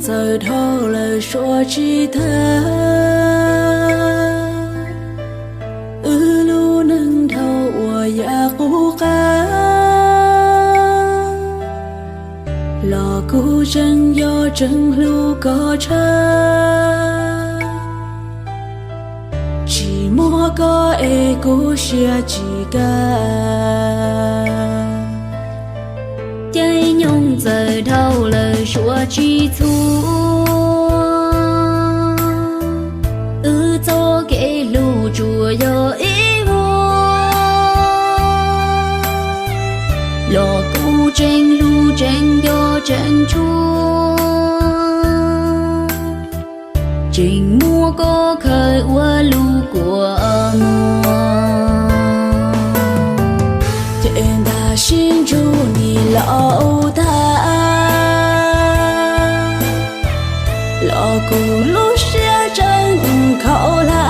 Txawm dhau lawm suav tsis thawj, wb lub neej dhau uas yam qub qab, los kuv tseem yog tseem hlub koj tshaj. Tsis muaj koj es kuv siab tsis kaj. Caij nyoog txawm dhau lawm suav tsis txhua, wb txoj kev hlub tsuas yog ib vuag, los kuv tseem hlub tseem nco tseem tshua. Tseem muab koj khaws ua lub kua muag, ces ntag sib ntsug nim laus tag, los kuv lub siab tseem khaum hlab.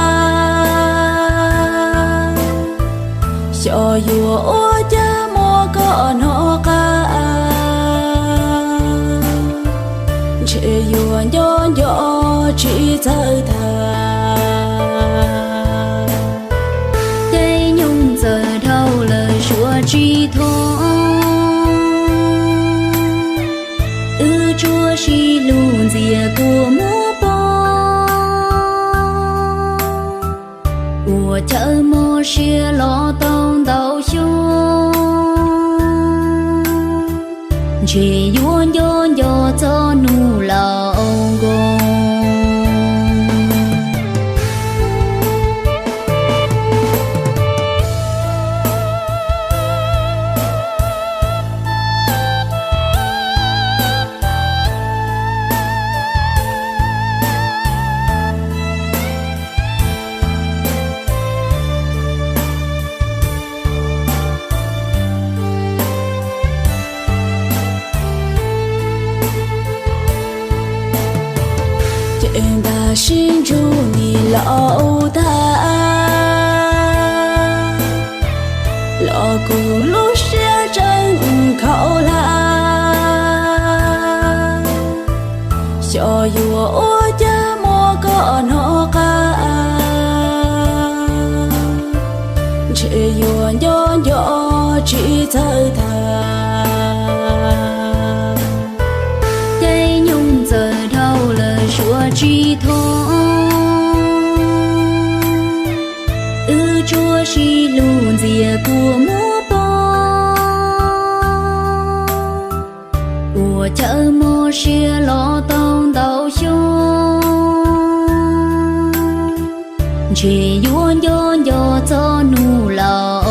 Xyov yuav ua cas muab koj hnov qab, ntshe yuav nco nco tsis txawj tag. Caij nyoog txawm dhau lawm suav tsis thoob, wb tsuas sib hlub ntxias kua muag poob. Ua chaw mob siab los tau ntau xyoo, ntshe yuav nco nco txog hnub laus nkoos. Ces ntag sib ntsug nim laus tag, los kuv lub siab tseem khaum hlab. Xyov yuav ua cas muab koj hnov qab, ntshe yuav nco nco tsis txawj tag. Caij nyoog txawm dhau lawm suav tsis thoob, wb tsuas sib hlub ntxias kua muag poob. Ua chaw mob siab los tau ntau xyoo, ntshe yuav nco nco txog hnub laus